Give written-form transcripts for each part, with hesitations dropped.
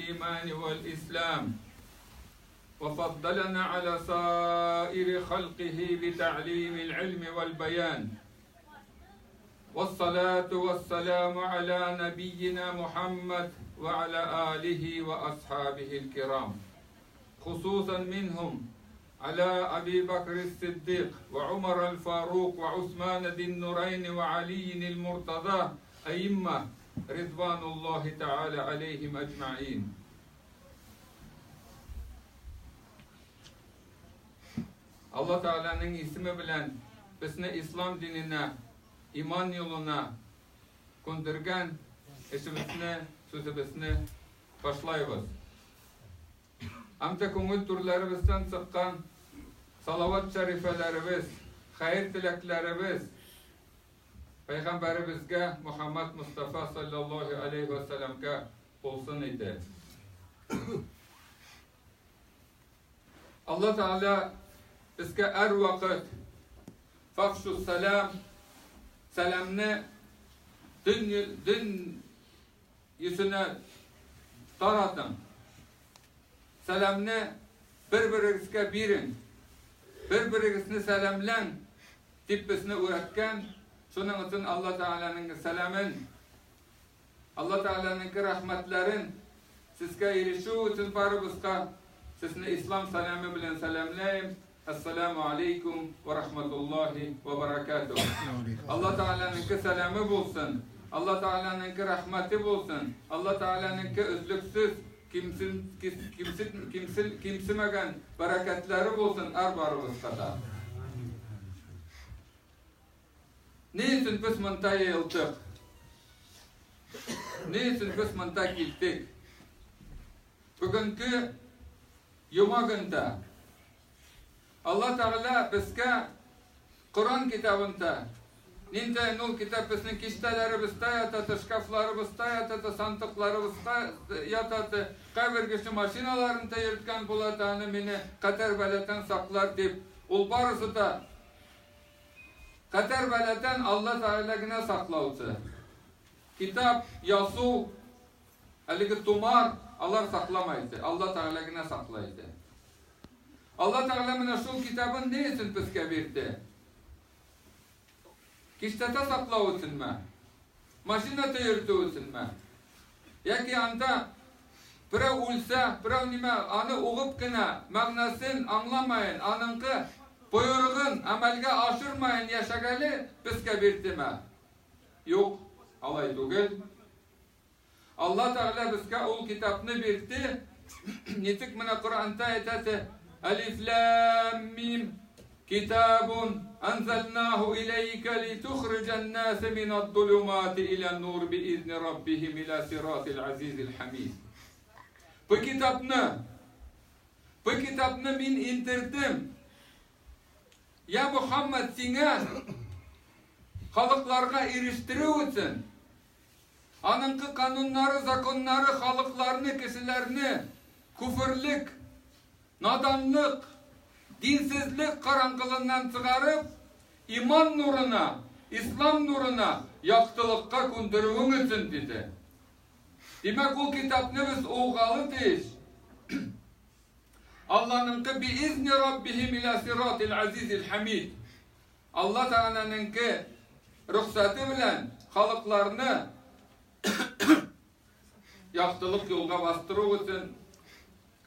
بالإيمان والإسلام وفضلنا على سائر خلقه بتعليم العلم والبيان والصلاة والسلام على نبينا محمد وعلى آله وأصحابه الكرام خصوصا منهم على أبي بكر الصديق وعمر الفاروق وعثمان ذي النورين وعلي المرتضى أئمة رضوان الله تعالى عليهم أجمعين. Алла Тәгаләнең исеме белән безне ислам диненә, иман юлына күндергән эшебезне, сүзебезне башлайбыз. Һәм дә күңел түрләребездән чыккан салават шәрифәләребез, хәер теләкләребез Пәйгамбәребезгә Мухаммад Мустафа саллаллаһу алейһи вә сәләмгә булсын иде. Алла Тәгалә безгә һәрвакыт фахшу сәлам, сәламне дөн, дөн йөзенә таратың. Сәламне бер-берегезгә бирен. Бер-берегезне сәламләң дип безне өйрәткән. Шуның өчен Алла Тәгаләнең сәламен Алла Тәгаләнең рәхмәтләрен сезгә ирешү өчен барыбызга сезне ислам сәламе белән сәламләйм. Ассаламу алейкум ва рахматуллахи ва баракатух. Алла Тәгаләнең сәламе булсын. Алла Тәгаләнең рәхмәте булсын. Алла Тәгаләнең өзлексез кимсен, кимсен, кимсел, кимсемәгән бәрәкәтләре булсын һәр барыбызга да. Ни өчен без монда йыелдык? Ни өчен без монда килдек? Бүгенге йома көндә Алла Тәгалә безгә Коран китабында Ниндәй ул китап безнең киштәләребездә ятады, шкафларыбызда ятады, сандыкларыбызда ятады. Кайбер кеше машиналарында йөрткән була да, аны мине катәр бәладән саклар дип. Ул барысы да Хәтәр бәладән Алла Тәгалә генә саклаучы. Китап, язу, әлеге тумар, алар сакламайды. Алла Тәгалә генә саклайды. Алла Тәгалә менә шул китабын ни өчен безгә бирде? Киштәдә саклау өченме? Машина төйертү өченме? Яки анда берәү үлсә, берәү нимә, аны угып кына, мәгънәсен аңламаен, аныңкы боерыгын әмәлгә ашырмаен яшәгәле безгә бирдеме? Юк, алай түгел. Алла Тәгалә безгә ул китапны бирде. Ничек менә Коръәндә әйтәсе, Әлиф ләм мим Китабун анзалнаху иләйкә литухриҗан наса минад-дулумати илән-нур биизни раббихим иля сиратил азизил хамид. Бу китапны, бу китапны мин индердем. Я Мухаммад, сиңа халыкларга ирештерү өчен, аныңкы кануннары, законнары халыкларны, кешеләрне күферлек, Наданлык, динсезлек караңгылыннан чыгарып, иман нурына, ислам нурына, яктылыкка күндерүең өчен, диде. Димәк, ул китапны без угалы тиеш. Алланыңкы биизни раббихим иля сиратил азизил хамид. Алла Тәгаләнеңке рөхсәте белән халыкларны яктылык юлга бастыру өчен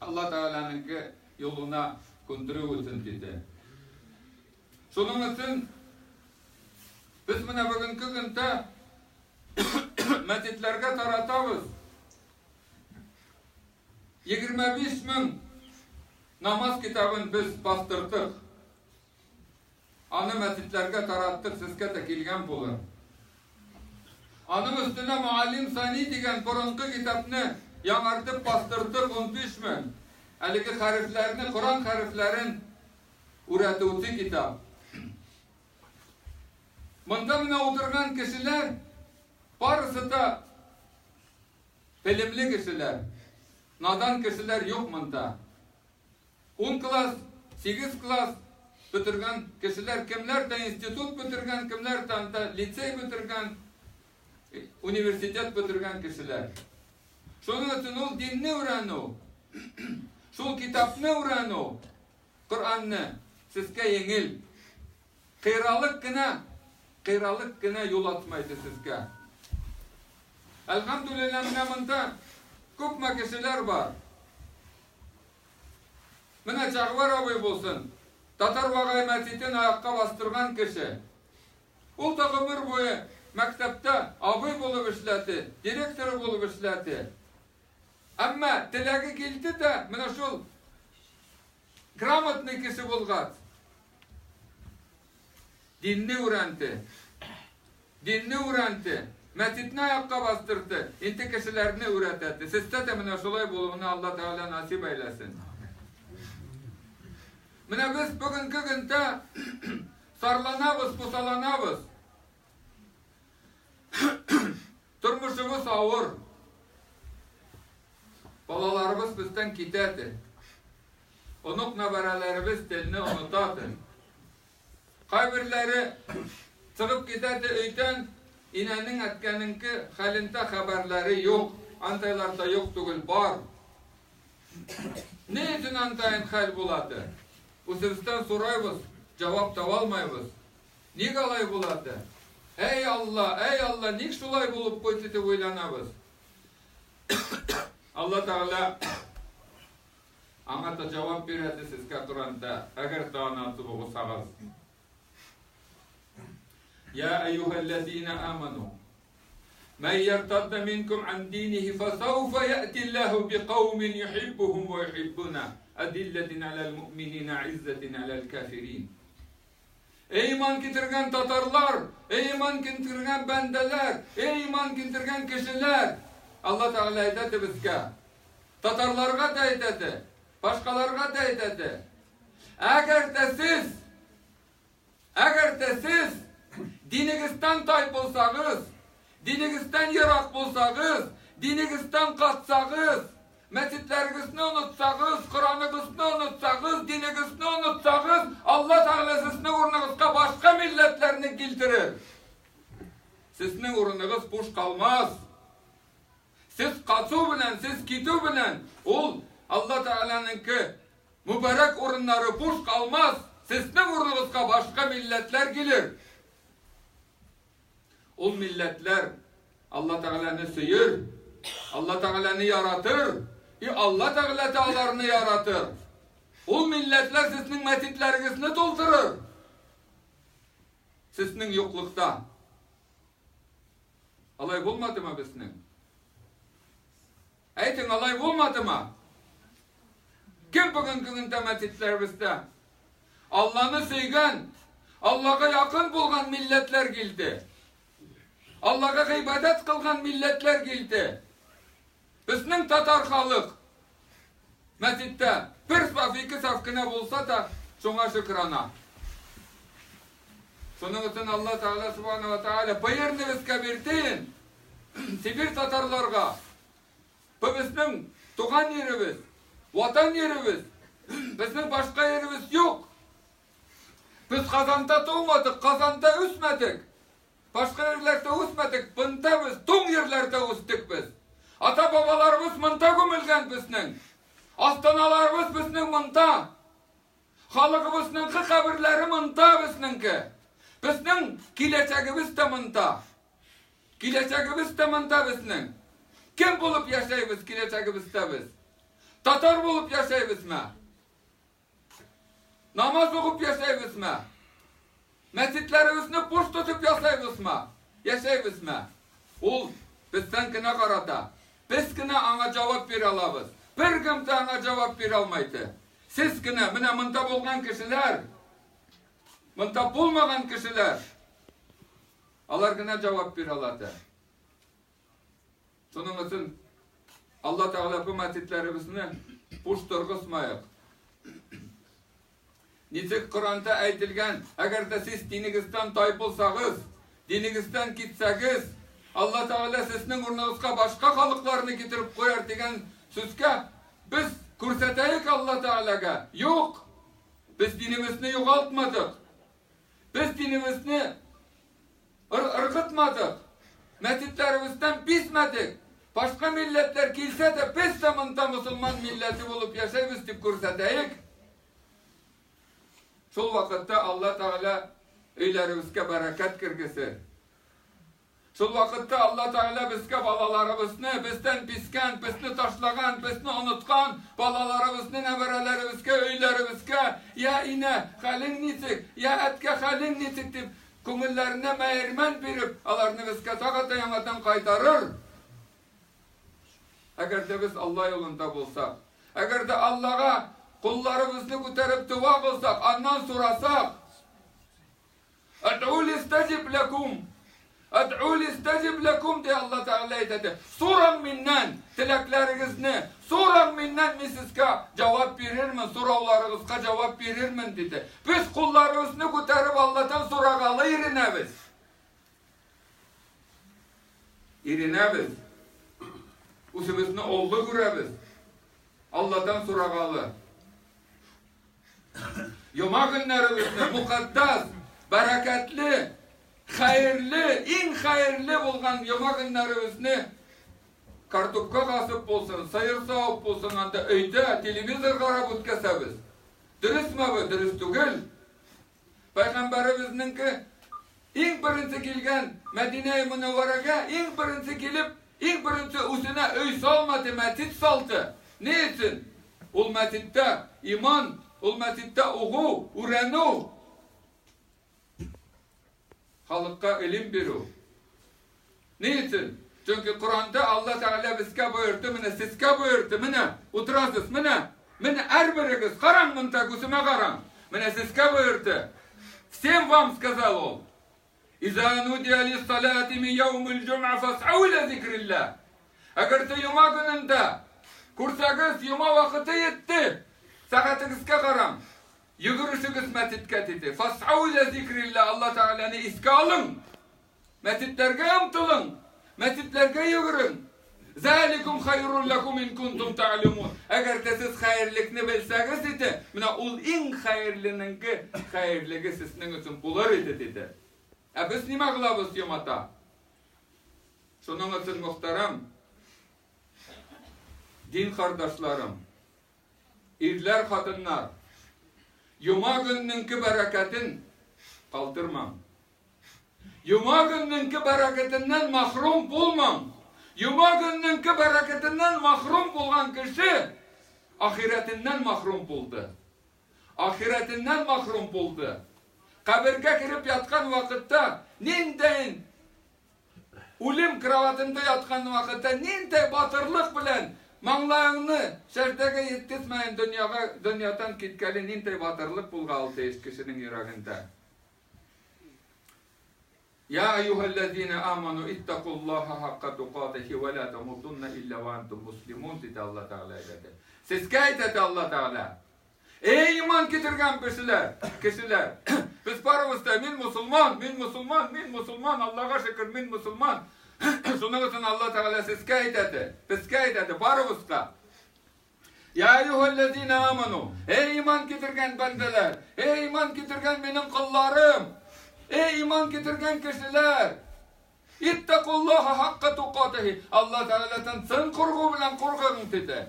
Алла Тәгаләнеңке юлына күндерү өчен диде. Шуның өчен без менә бүгенге көндә мәчетләргә таратабыз. 25 мең намаз китабын без бастырдык. Аны мәчетләргә тараттык, сезгә дә килгән булыр. Аның өстенә Муаллим Сани дигән борынгы китапны яңартып бастырдык 15 мең. Әлеге хәрефләрне, Коран хәрефләрен үрәтүче китап. Монда менә утырган кешеләр барысы да белемле кешеләр. Надан кешеләр юк монда. Ун класс, сигез класс бетергән кешеләр, кемнәр дә институт бетергән, кемнәр дә анда лицей бетергән, университет бетергән кешеләр. Шуның өчен ул динне өйрәнү, шул китапны өйрәнү, Коръәнне сезгә җиңел. Кыйралык кына, кыйралык кына юл атмайды сезгә. Әлхәмдүлилләһ, менә монда күпме кешеләр бар. Менә Җәгъвәр абый булсын, Татар Вагай мәчетен аякка бастырган кеше. Ул да гомер буе мәктәптә абый булып эшләде, директоры булып эшләде. Әмма теләге килде дә, менә шул грамотный кеше булгач, динне өйрәнде. Динне өйрәнде, мәчетне аякка бастырды, инде кешеләрне өйрәтәде. Сездә дә менә шулай булуны Алла Тәгалә насыйп әйләсен. Менә без бүгенге көндә сарланабыз, пусаланабыз. Тормышыбыз авыр. Балаларыбыз бездән китәде. Онык нәбәрәләребез телне онытады. Кайберләре чыгып китәде өйдән, инәнең әткәнеңке хәлендә хәбәрләре юк. Андайлар да юк түгел, бар. Ни өчен андайын хәл булады? Үзебездән сорайбыз, җавап таба алмайбыз. Ник алай булады? Әй Алла, әй Алла, ник шулай булып куйды дип уйланабыз. Алла Тәгалә аңа да җавап бирәде сезгә Коръәндә, әгәр дә аны атып укысагыз. Я әйюһәлләзина аману Мән яртадда минкум ан динихи фасауфа яти Аллаху биқаумин юхиббухум ва юхиббуна адиллатин алал муъминина иззатин алал кафирин. Эй иман китергән татарлар, эй иман китергән бәндәләр, эй иман китергән кешеләр! Алла Тәгалә әйтәде безгә. Татарларга да әйтәде, башкаларга да әйтәде. Әгәр дә сез, әгәр дә сез динегездән тайпылсагыз, динегездән ерак булсагыз, динегездән катсагыз, мәчетләрегезне онытсагыз, Коръәнегезне онытсагыз, динегезне онытсагыз, Алла Тәгалә сезнең урыныгызга башка милләтләрне килтерер. Сезнең урыныгыз буш калмас. Сез кату белән, сез китү белән, ул Алла Тәгаләнеңке мөбарәк урыннары буш калмас. Сезнең урыныгызга башка милләтләр килер. Ул милләтләр Алла Тәгаләне сөер, Алла Тәгаләне яратыр, и Алла Тәгалә дә аларны яратыр. Ул милләтләр сезнең мәчетләрегезне тултырыр. Сезнең юклыкта. Алай булмадымы безнең? Әйтең, алай булмадымы? Кем бүгенге көндә мәчетләребездә Алланы сөйгән, Аллага якын булган милләтләр килде. Аллага гыйбадәт кылган милләтләр килде. Безнең татар халык мәчеттә бер саф, ике саф кенә булса да, шуңа шөкрана. Шуның өчен Алла Тәгалә Субхана ва Тәгалә быерны безгә бирде. Сибир татарларга. Бу безнең туган yerimiz, ватан yerimiz. Безнең башка yerimiz юк. Без Казанда тугмадык, Казанда үсмәдек. Башка ерләрдә үсмәдек, бында без туң ерләрдә үстек без. Ата бабаларыбыз монда күмелгән безнең. Астаналарыбыз безнең монда. Халыгыбызның каберләре монда безнеңке. Безнең киләчәгебез дә монда. Киләчәгебез дә монда безнең. Кем булып яшәйбез киләчәгебездә без? Татар булып яшәйбезме? Намаз укып яшәйбезме? Мәчетләребезне буш тотып ясайбызмы? Яшәйбезме? Ул бездән генә карата. Без генә аңа җавап бирә алабыз. Бер кем дә аңа җавап бирә алмайды. Сез генә, менә монда булган кешеләр, монда булмаган кешеләр, алар гына җавап бирә алады. Шуның өчен Алла Тәгалә бу мәчетләребезне буш торгызмаек. Ничек Коръәндә әйтелгән, әгәр дә сез динегездән тайпылсагыз, динегездән китсәгез, Алла Тәгалә сезнең урыныгызга башка халыкларны китереп куяр дигән сүзгә без күрсәтәек Алла Тәгаләгә. Юк! Без динебезне югалтмадык. Без динебезне ыргытмадык. Мәчетләребездән бизмәдек. Башка милләтләр килсә дә, без дә монда мусульман милләте булып яшәйбез дип күрсәтәек. Шул вакытта Алла Тәгалә өйләребезгә бәрәкәт кергесер. Шул вакытта Алла Тәгалә безгә балаларыбызны, бездән бизгән, безне ташлаган, безне оныткан балаларыбызны нәбәрәләребезгә, өйләребезгә, я инә, хәлең ничек, я әткә, хәлең ничек дип, күңелләренә мәирмән биреп, аларны безгә тагы да яңадан кайтарыр. Әгәр дә без Алла юлында булсак, әгәр дә Аллага кулларыбызны күтәреп дога кылсак, аннан сорасак, Әд'ули астаҗиб ләкум. Әд'ули астаҗиб ләкум ди Алла Тәгалә әйтә. Сораң миннән теләкләрегезне, сораң миннән, мин сезгә җавап бирермен, сорауларыгызга җавап бирермен диде. Без кулларыбызны күтәреп Алладан сорагалы иренәбез. Иренәбез. Үзебезне олы күрәбез. Алладан сорагалы. Йома көннәребезне мукаддас, бәрәкәтле, хәерле, иң хәерле булган йома көннәребезне картупка басып булсын, сыер савып булсын, анда өйдә телевизор карап үткәсәбез. Дөресме бу? Дөрес түгел. Пәйгамбәребезнеңке иң беренче килгән Мәдинә Мөнәвәрәгә иң беренче килеп, иң беренче үзенә өй салмады, мәчет салды. Ни өчен? Ул мәчеттә иман, ул мәчеттә угу, үрәнү, халыкка илем бирү. Ни өчен? Чөнки Коранда Алла Тәгалә безгә боерды, менә сезгә боерды, менә утырасыз, менә, менә һәрберегез, караң монда, күземә караң. Менә сезгә боерды. Всем вам сказал он. Иза нудия лиссалати мин яумил җум'a фас'ау иля зикрилlah. Әгәр дә йома көнендә күрсәгез, йома вакыты җитте. Сәгатегезгә караң. Йөгерешегез мәчеткә диде. Фас'ау иля зикрилlah. Алла Тәгаләне искә алың. Мәчетләргә омтылың, мәчетләргә йөгерең. Заликум хайрун лакум ин кунтум та'лимун. Әгәр дә сез хәерлекне белсәгез иде, менә ул иң хәерленеңке хәерлеге сезнең өчен булыр иде, диде. Ә без нимә кылабыз йомата? Шуның өчен мөхтәрәм дин кардашларым, ирләр, хатыннар, йома көннеңке бәрәкәтен калдырмаң. Йома көннеңке бәрәкәтеннән махрум булмаң. Йома көннеңке бәрәкәтеннән махрум булган кеше ахирәтеннән махрум булды. Ахирәтеннән махрум булды. Кабергә кереп яткан вакытта ниндәен үлем кроватында яткан вакытта ниндәй батырлык белән маңлаеңны сәҗдәгә еткезмәен дөньяга дөньядан киткәле ниндәй батырлык булган тиеш кешенең йөрәгендә. Я әйюһәлләзинә аману иттакуллаһа хакка тукатихи вә ла тамутунна илля вә антум муслимун диде Алла Тәгалә әйтә. Сезгә әйтә Алла Тәгалә. Эй иман китергән кешеләр, кешеләр. Без барыбыз да мин мусульман, мин мусульман, мин мусульман, Аллага шөкер, мин мусульман. Шуның өчен Алла Тәгалә сезгә әйтә, безгә әйтә, барыбызга. Я әйюһәлләзинә аману, эй иман китергән бәндәләр, эй иман китергән минем колларым, эй иман китергән кешеләр, иттакуллаһа хакка тукатихи, Алла Тәгаләдән чын курку белән куркыгың диде.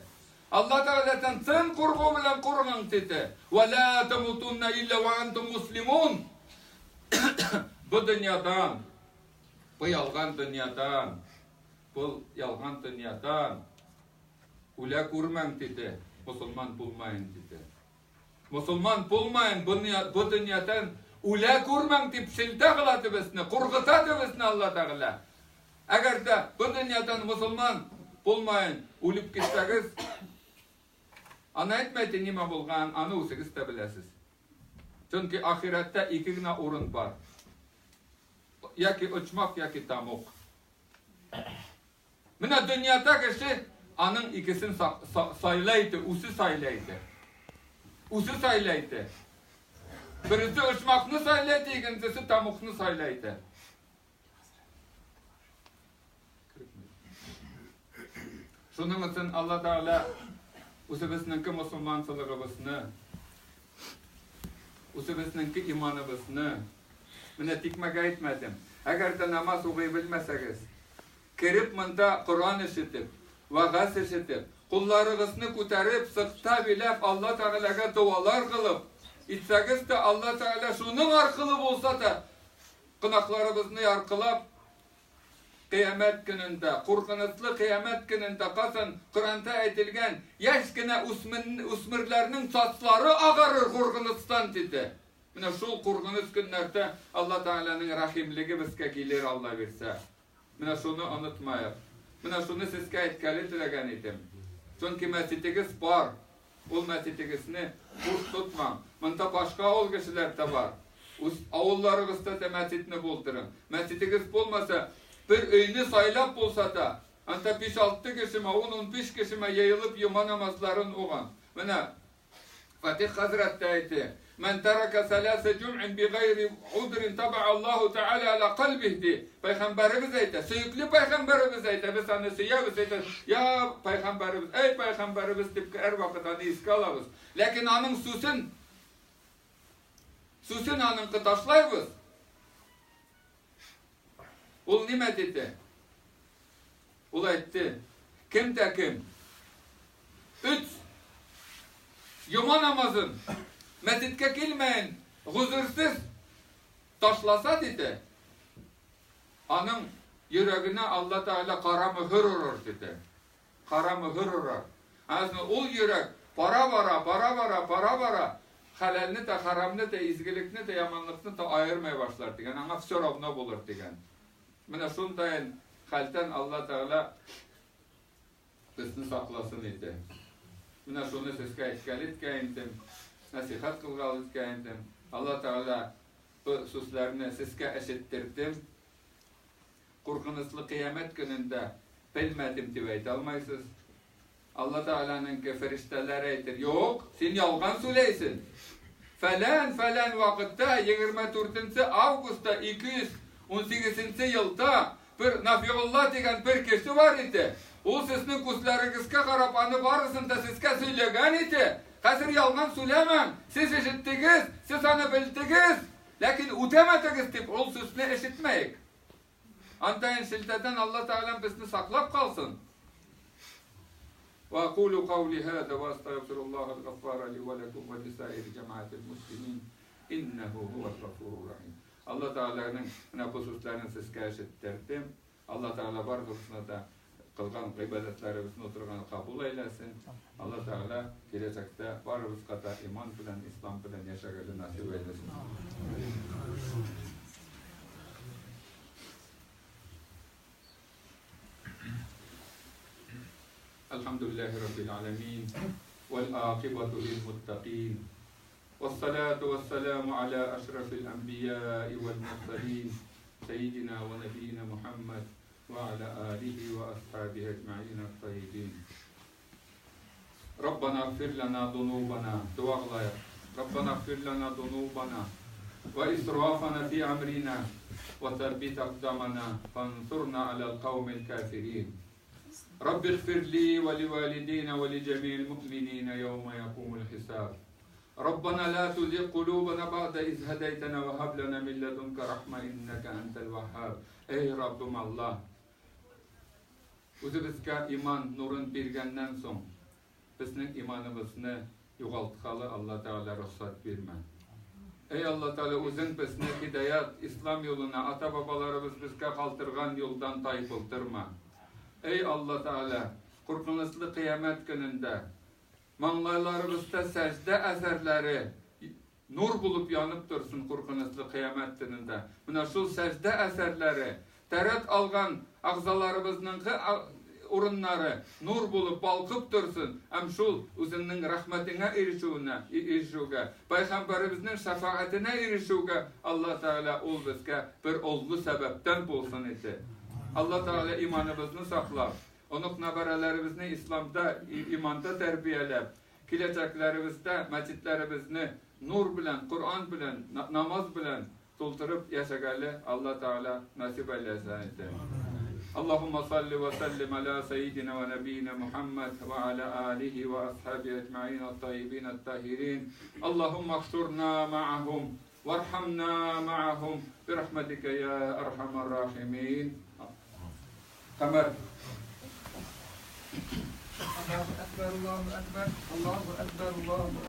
Алла Тәгаләдән чын курку белән куркың диде. Ва ла тамутунна илля ва антум муслимун. Бу дөньядан, бу ялган дөньядан, бу ялган дөньядан Үлә күрмәң, диде, мосылман булмаен, диде. Мосылман булмаен, бу дөньядан үлә күрмәң дип шелтә кыла безне, куркыта безне Алла Тәгалә. Әгәр дә бу дөньядан мосылман булмаен, үлеп китсәгез, аны әйтмәйде нимә булган, аны үзегез дә беләсез. Чөнки ахирәттә ике генә урын бар. Яки очмак, яки тамук. Менә дөньяда кеше аның икесен сайлайды, үзе сайлайды. Үзе сайлайды. Бересе очмакны сайлайды, икенчесе тамукны сайлайды. Шуның өчен Алла Тәгалә үзебезнеңке мусульманчылыгыбызны, үзебезнеңке иманыбызны, менә тикмәгә әйтмәдем. Әгәр дә намаз укый белмәсәгез, Кереп монда Коръән ишетеп, вәгазь ишетеп, кулларыгызны күтәреп, сыкта биләп Алла Тәгаләгә догалар кылып итсәгез дә, Алла Тәгалә шуның аркылы булса да гөнаһларыбызны яркылап, Кыямәт көнендә, куркынычлы кыямәт көнендә, касан Коръәндә әйтелгән, яшь кенә үсмерләрнең саслары агарыр куркынычтан, диде. Менә шул куркыныч көннәрдә Алла Тәгаләнең рәхимлеге безгә килер, Алла бирсә. Менә шуны онытмаек. Менә шуны сезгә әйткәле теләгән идем. Чөнки мәчетегез бар. Ул мәчетегезне буш тотмаң. Монда башка авыл кешеләр дә бар. Үз авылларыгызда да мәчетне булдырың. Мәчетегез булмаса, бер өйне сайлап булса да, анда 5-6 кешеме, 10-15 кешеме йыелып йома намазларын уган. Менә Фатих хәзрәт тә әйтте. Мән тарака саласа җум'ин би гайри удрин таба Аллаһу Тааля аля кальбих ди. Пәйгамбәребез әйтә, сөекле пәйгамбәребез әйтә, без аны сөябез, әйтә, я пәйгамбәребез, әй пәйгамбәребез дип һәрвакыт аны искә алабыз. Ләкин аның сүзен сүзен аныңкы ташлайбыз. Ул нимә диде? Ул әйтте, кем дә кем өч йома намазын мәсҗидкә килмәен гозерсез ташласа, диде, аның йөрәгенә Алла Тәгалә кара мөһер орыр, диде. Кара мөһер орыр. Аннан ул йөрәк бара-бара, бара-бара, бара-бара хәләлне дә, харамны да, изгелекне дә, яманлыкны да аермай башлар дигән. Аңа все равно булыр дигән. Менә шундый хәлдән Алла Тәгалә безне сакласын иде. Менә шуны сезгә әйткән иткән идем, нәсихәт кылган иткән идем. Алла Тәгалә бу сүзләрне сезгә ишеттердем. Куркынычлы кыямәт көнендә белмәдем дип әйтә алмайсыз. Алла Тәгаләнең фәрештәләре әйтер, юк, син ялган сөйләйсең. Фәлән, фәлән вакытта 24 августта 218 елда бер Нафигулла дигән бер кеше бар иде. Ул сезнең күзләрегезгә карап, аны барысын да сезгә сөйләгән иде. Хәзер ялган сөйләмәң. Сез ишеттегез, сез аны белдегез, ләкин үтәмәдегез дип ул сүзне ишетмәек. Антайын шелтәдән Алла Тәгалә безне саклап калсын. وأقول قولي هذا وأستغفر الله الغفار لي ولكم ولسائر جماعة المسلمين إنه هو الغفور الرحيم. Алла Тәгаләнең менә бу сүзләрен сезгә ишеттердем. Алла Тәгалә барыбызны да кылган гыйбадәтләребезне утырган кабул әйләсен. Алла Тәгалә киләчәктә барыбызга да иман белән, ислам белән яшәргә насыйп әйләсен. الحمد لله رب العالمين والعاقبة للمتقين والصلاة والسلام على أشرف الأنبياء والمرسلين سيدنا ونبينا محمد وعلى آله وأصحابه أجمعين الطيبين. ربنا اغفر لنا ذنوبنا دعاء ربنا اغفر لنا ذنوبنا وإسرافنا في أمرنا وثبت أقدامنا فانصرنا على القوم الكافرين. رب اغفر لي ولوالدينا ولجميع المؤمنين يوم يقوم الحساب. ربنا لا تزغ قلوبنا بعد إذ هديتنا وهب لنا من لدنك رحمة إنك أنت الوهاب. Ey Rabbim Allah, үзебезгә иман нурын биргәннән соң безнең иманыбызны югалтқалы Алла Тәгалә рөхсәт бирмә. Ey Алла Тәгалә, үзең безне һидаят, ислам юлына, ата-бабаларыбыз безгә калдырган юлдан тайпылдырма. Ey Алла Тәгалә, куркынычлы кыямәт көнендә маңлайларыбызда сәҗдә әсәрләре нур булып янып торсын куркынычлы кыямәт көнендә. Менә шул сәҗдә әсәрләре тәрәт алган ағзаларыбызның урыннары нур булып балкып торсын. Һәм шул үзеңнең рәхмәтеңә ирешүенә, ирешүгә, пәйгамбәребезнең шәфәгатенә ирешүгә Алла Тәгалә ул безгә бер олы сәбәптән булсын иде. Алла Тәгалә иманыбызны саклап, онык нәбәрәләребезне исламда, иманда тәрбияләп, киләчәкләребездә мәчетләребезне нур белән, Коръән белән, намаз белән тултырып яшәгәле Алла Тәгалә насип әйләсен иде. اللهم صل وسلم على سيدنا ونبينا محمد وعلى آله وأصحابه أجمعين الطيبين الطاهرين. اللهم احشرنا معهم وارحمنا معهم برحمتك يا أرحم الراحمين. Камәр. Аллаһу әкбәр, Аллаһу әкбәр, Аллаһу әкбәр, Аллаһу.